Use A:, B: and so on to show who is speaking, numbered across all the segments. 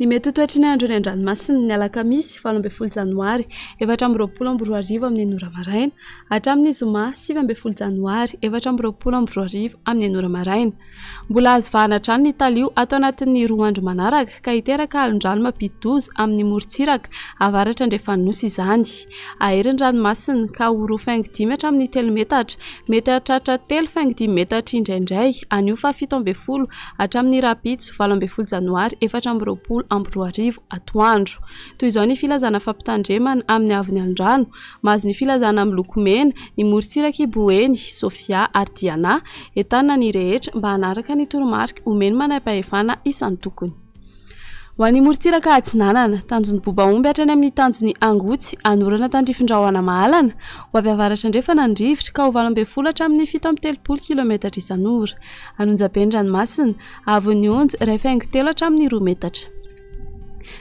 A: Ny mety ho toetry ny andro eny an-dranomasina ny alakamisy 18 janoary 2024 amin'ny enina ora maraina hatramin'ny zoma 19 janoary 2024 amin'ny enina ora maraina. Mbola azo vahana hatrany ny talio ato anatin'ny roa andro manaraka ka hiteraka alon-drano mampidi-doza amin'ny morontsiraka avaratra andrefan'ny nosy izany. Hahery ny ranomasina ka ho roa faingo dimy hatramin'ny telo metatra, mety hahatratra telo faingo dimy metatra indraindray anio faha 17 hatramin'ny rahampitso 18 janoary 2024 atoandro. Toy izao ny filazana fampitandremana amin'ny haavon'ny alon-drano, mahazo ny filazana miloko mena ny morontsirak'i Boeny, Sofia ary Diana. Entanina ny rehetra mba hanaraka ny toromarika omen'ny manam-pahefana isan-tokony. Ho an'ny morontsiraka atsinanana, tanjon'ny Bobaomby hatrany amin'ny tanjon'ny Angotsy, anorana tandrifin-drahona mahalana, ho avy avaratra andrefana ny rivotra ka ho 18 hatramin'ny 37 kilometatra isan'ora. An'Onjabe ny ranomasina, haavon'ny onja 1,3 hatramin'ny 2 metatra.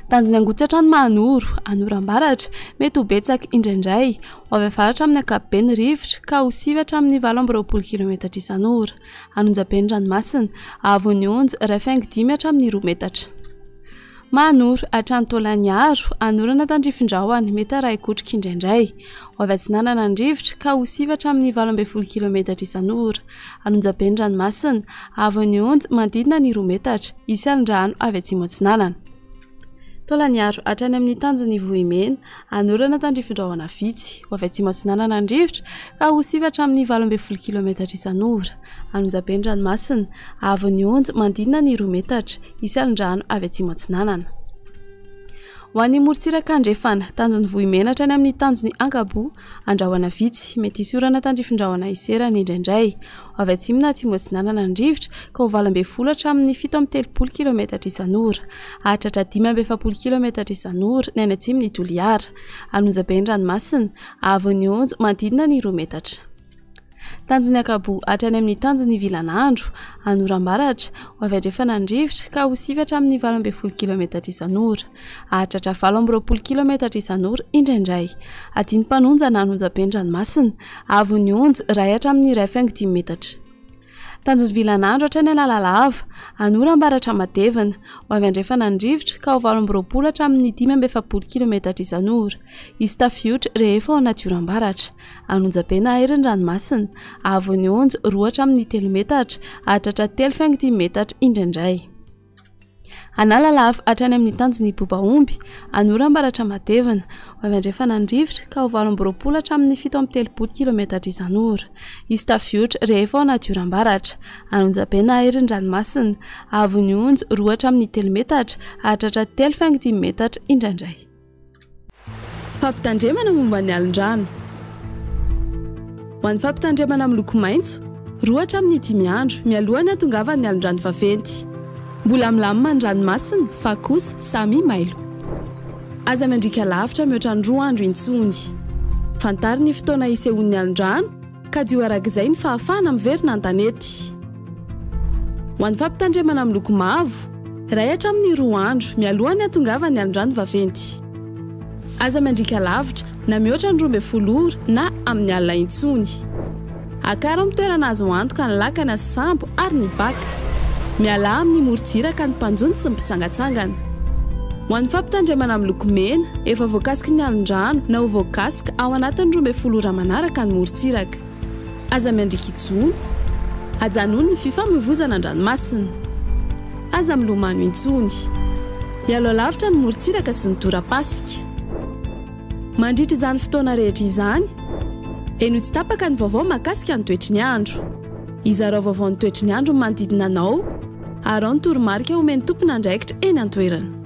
A: Tanjon'ny Angotsy hatrany Mahanoro, Anoram-baratra, mety ho betsaka indraindray, ho avy avaratra amin'ny ankapobeny ny rivotra ka ho 9 hatramin'ny 28 kilometatra isan'ora. An'Onjabe ny ranomasina, haavon'ny onja 1,5 hatramin'ny 2 metatra. Mahanoro, hatrany Taolagnaro, anorana tandrifin-drahona, mety harahi-kotroka indraindray. Ho avy atsinanana ny rivotra ka ho 9 hatramin'ny 18 kilometatra isan'ora. An'Onjabe ny ranomasina, haavon'ny onja manodidina ny 2 metatra, hisy alin-drano avy atsimo atsinanana. Taolagnaro, hatrany amin'ny tanjon'ny Vohimena, anorana tandrifin-drahona vitsy. Ho avy atsimo atsinanana ny rivotra ka ho 9 hatramin'ny 18 kilometatra isan'ora. An'Onjabe ny ranomasina, haavon'ny onja manodidina ny 2 metatra, hisy alin-drano avy atsimo atsinanana. Ho an'ny morontsiraka andrefana, tanjon'ny Vohimena hatrany amin'ny tanjon'ny Ankaboa, andrahona vitsy, mety hisy orana tandrifin-drahona hiserana indraindray. Ho avy atsimo na atsimo atsinanana ny rivotra ka ho 18 hatramin'ny 37 kilometatra isan'ora. Hahatratra 45 kilometatra isan'ora ny any atsimon'i Toliara. An'Onjabe ny ranomasina, haavon'ny onja manodidina ny 2 metatra. Tanjon'ny Ankaboa hatrany amin'ny tanjon'ny Vilanandro, Anorambaratra, ho avy andrefana ny rivotra ka ho 9 hatramin'ny 18 kilometatra isan'ora. Hahatratra 28 kilometatra isan'ora indraindray. Adin'ny mpanonja na an'onjabe ny ranomasina, haavon'ny onja iray hatramin'ny 1,5 metatra. Tanjon'ny Vilanandro hatrany Analalava, Anorambaratra matevina, ho avy andrefana ny rivotra ka ho 28 hatramin'ny 45 kilometatra isan'ora. Hisy tafiotra rehefa ao anaty oram-baratra. An'Onjabe na Aery ny ranomasina, haavon'ny onja 2 hatramin'ny 3 metatra, hahatratra 3,5 metatra indraindray. Analalava hatrany amin'ny tanjon'ny Bobaomby, Anorambaratra matevina, ho avy andrefana ny rivotra ka ho 28 hatramin'ny 37 kilometatra isan'ora. Hisy tafiotra rehefa ao anaty oram-baratra. An'Onjabe na Aery ny ranomasina, haavon'ny onja 2 hatramin'ny 3 metatra, hahatratra 3,5 metatra indraindray. Fampitandremana momba ny alin-drano. Ho an'ny fampitandremana miloko maitso, roa hatramin'ny dimy andro mialoha ny hatongavan'ny alin-drano vaventy. Mbola milamina ny ranomasina fa kosa samy mailo. Aza miandriaka lavitra mihoatra ny roa andro intsony. Fantaro ny fotoana hisehoan'ny alin-drano Kajio araka izay ny fahafahana miverina an-tanety. Ho an'ny fampitandremana miloko mavo, iray hatramin'ny roa andro mialoha ny hatongavan'ny alon-drano vaventy. Aza miandriaka lavitra na mihoatra ny 12 ora na amin'ny alina intsony. Akaro amin'ny toerana azo antoka ny lakana sy sambo ary ny baka. Mialà amin'ny morontsiraka ny mpanjono sy ny mpitsangantsangana. Ho an'ny fampitandremana miloko mena, efa voakasiky ny alon-drano na ho voakasika ao anatin'ny 12 ora manaraka ny morontsiraka. Aza miandriaka intsony. Ajanony ny fifamoivozana an-dranomasina. Aza milomano intsony. Ialao lavitra ny morontsiraka sy ny torapasika. Mandritra izany fotoana rehetra izany, henoy tsy tapaka ny vaovao mahakasika ny toetry ny andro. Izarao vaovao ny toetry ny andro ny manodidina anao, araho ny toromarika omen'ny tompon'andraikitra eny an-toerana.